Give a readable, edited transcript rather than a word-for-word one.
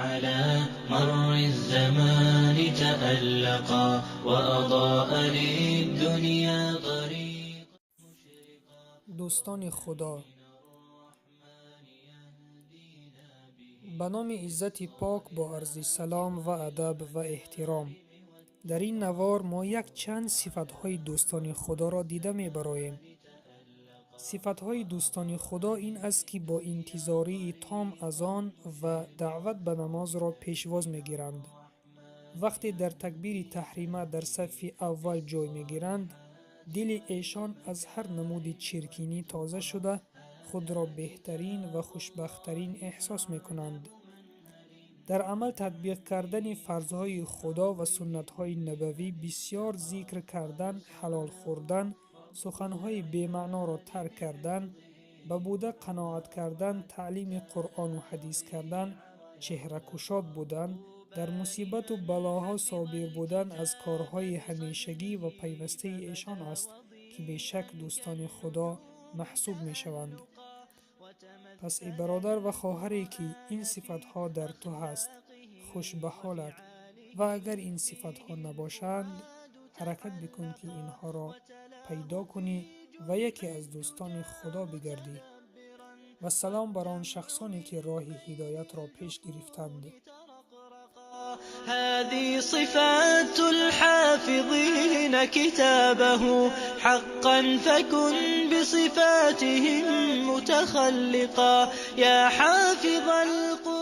على مر الزمان تألقا وأضاء للدنيا طريقا. Дӯстони Худо. Ба номи Иззати Пок, бо арзи салом ва адаб ва эҳтиром. Дар ин навор мо якчанд сифатҳои дӯстони Худоро дида мебароем. Сифатҳои дӯстони Худо ин аст, ки бо интизории том азон ва даъват ба намозро пешвоз мегиранд. Вақте дар такбири таҳрима дар сафи аввал ҷой мегиранд, дили эшон аз ҳар намуди чиркинӣ тоза шуда, худро беҳтарин ва хушбахттарин эҳсос мекунанд. Дар амал татбиқ кардани фарзҳои Худо ва суннатҳои набавӣ, бисёр зикр кардан, ҳалол хӯрдан, суханҳои бемаъноро тарк кардан, ба буда қаноат кардан, таълими Қуръону ҳадис кардан, чеҳракушод будан, дар мусибату балоҳо собир будан аз корҳои ҳамешагӣ ва пайвастаи эшон аст, ки бешак дӯстони Худо маҳсуб мешаванд. Пас эй бародар ва хоҳаре, ки ин сифатҳо дар ту ҳаст, хуш ба ҳолат, ва агар ин сифатҳо набошанд, ҳаракат бикун, ки инҳоро пайдо кунӣ ва яке аз дӯстони Худо бигардӣ. Вассалом бар он шахсоне, ки роҳи ҳидоятро пеш гирифтанд. هذه صفات الحافظين كتابه حقا، فكن بصفاتهم متخلقا يا حافظ القرآن.